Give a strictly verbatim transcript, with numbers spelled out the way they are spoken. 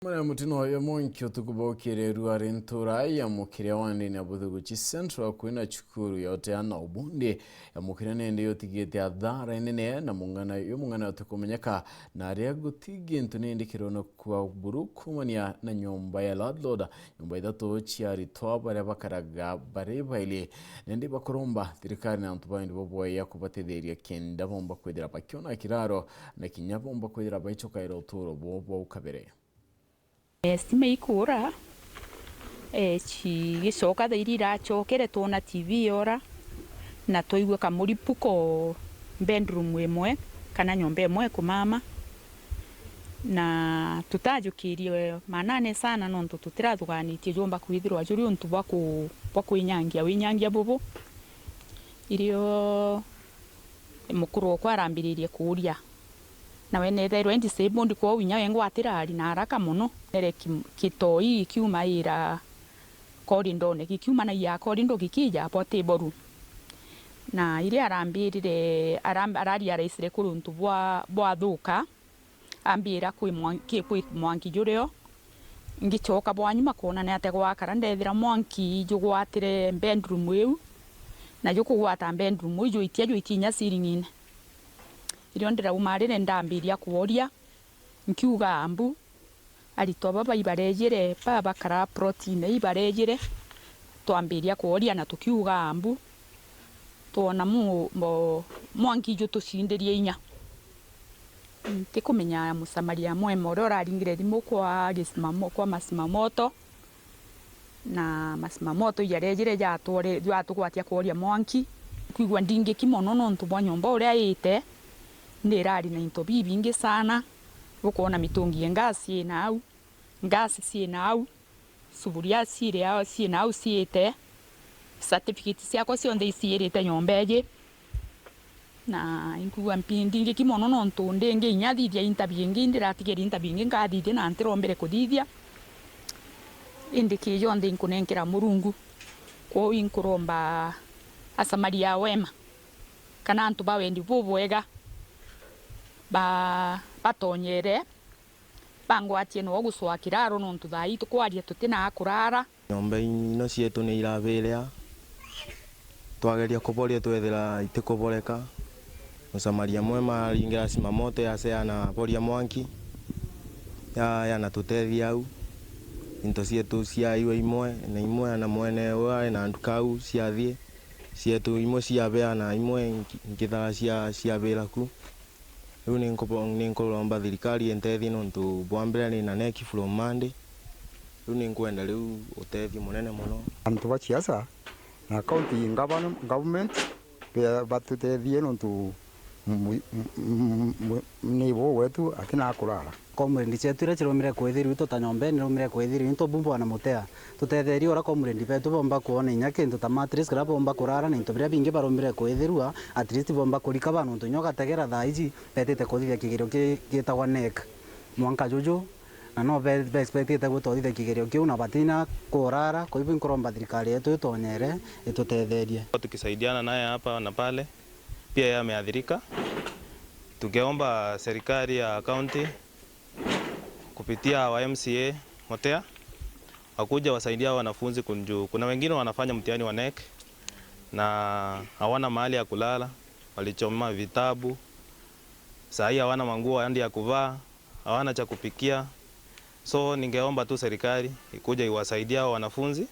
Mutino ya mwanki utuku bwa ukireru ari ntura ya mukiria wa ndini ya Buthuguchi Central kwina cukuru ya uteana ubundi ya mukiria nende yotigite athara inene na mung'ana yo mung'ana utikumenyeka na aria guti gintu nindi kirona kwa buru kumania na nyomba ya landlord, nyomba ithatu cia aritwa baria bakaraga bari baili. Nindi bakuromba thirikari na antu baindi baboya kubatetheria kenda bomba kwithira bakiona kiraro na kinya bomba kwithira baicokaira uturo bwao bwa ukabere. Eh, stima ikura, eh, cigicoka thaa iria iracokere twona T V yora, na twaigua kamuripuko bedroom imwe kana nyomba imwe ikumama, na tutajukirie manane sana nontu tutirathuganitie jumba kwithirwa juri untu bwa ku-, bwa kwinyangia, winyangia bubu. Irio mukuru okwa arambiririe kuuria, nawe neethairwe e disabled, kwou inya we ngwatirari na haraka mono. Nere ki-, kitoi gikiumaira corridor-ne, gikiumanagia corridor gikija portable room. Na iria arambirire, aram-, ararealize kuri untu bwa, bwathuka, ambira kwi mwan-, ki-, kwi mwanki jurio. Ngicoka bwa nyuma kwona ni atia gwakara, ndethira mwanki jugwatire bedroom iu, na jukugwata bedroom iu jwitia, jwitia inya ceiling-ine. Irio ndirauma riri ndambiria kworia, nkiuga ambu, aritwa baba ibarejire, baba bakara plot-ine ibarejire, twambiria kworia na tukiuga ambu, twona mu-, mo-, mwanki jutucindirie inya. Ntikumenya musamaria mwema uria uraringire thimu kwa gisimamo-, kwa mazimamoto, na mazimamoto ijarejire jatwore-, jatugwatia kworia mwanki. Kwigua ndingiki mono nontu bwa nyomba uria iite, ndirari na into bibingi sana. Bukwona mitungi ya gas ina au, gas ciina au, sufuria ciiri au, ciina au ciite, certificate ciakwa cionthe iciirite nyomba iji. Na inkwigua mpi-, ndingiki mono nontu ndingi inya thithia interview ingi, ndiratigeria interview ingi nkathithia na ntirombere kuthithia. Indi ki jonthe inkunenkera Murungu. Kwou inkuromba asamaria wema kana antu ba wendi bubwega ba-, batonyere bangwatie noo gucwaa kiraro, nontu thaa ii tukwaria tutina a kurara. Nyomba ino cietu ni irabiria, twageria kuboria twethira itikuboreka. Musamaria mwema aringira zimamoto yace yanaboria mwanki, ya-, yanatutethia au. Into cietu ciaiwa imwe na imwe, na mwene uria ari na nduka au ciathie, cietu imwe ciabea na imwe nki-, nkithara cia-, ciabira ku. Riu ninkubo-, ninkuromba thirikari intethie nontu bwa mbere ni na neki from Monday. Riu ninkwenda riu utethio munene mono. Antu ba siasa na county govern-, government be-, batutethie nontu mu-, mu-, mu-, mu-, ni bo wetu atina kurara. Comrade cietu iria cirumire kwithirwa itu ta nyomba ino irumire kwithirwa into bumba na mutea. Tutetherie uria comrade betu bomba kwona inya kintu ta mattress kiria bomba kurara na into biria bingi barumire kwithirwa, at least bomba kurika ba nontu inya ugategera thaa iji betite kuthithia kigerio ki-, gitagwa neck mwanka juju, na no be, be expectite gwita uthithia kigerio kiu na batina kurara. Kwa hivyo inkuromba thirikari yetu itonyere itutetherie. Tukisaidiana naye hapa na pale, pia yeye ameathirika. Tungeomba serikali ya county kupitia our M C A Motea, wakuja wasaidia hao wanafunzi kunju. Kuna wengine wanafanya mtihani wa neck na hawana mahali ya kulala, walichoma vitabu, saa hii hawana manguo hadi ya kuvaa, hawana cha kupikia. So ningeomba tu serikali ikuje iwasaidia hao wanafunzi.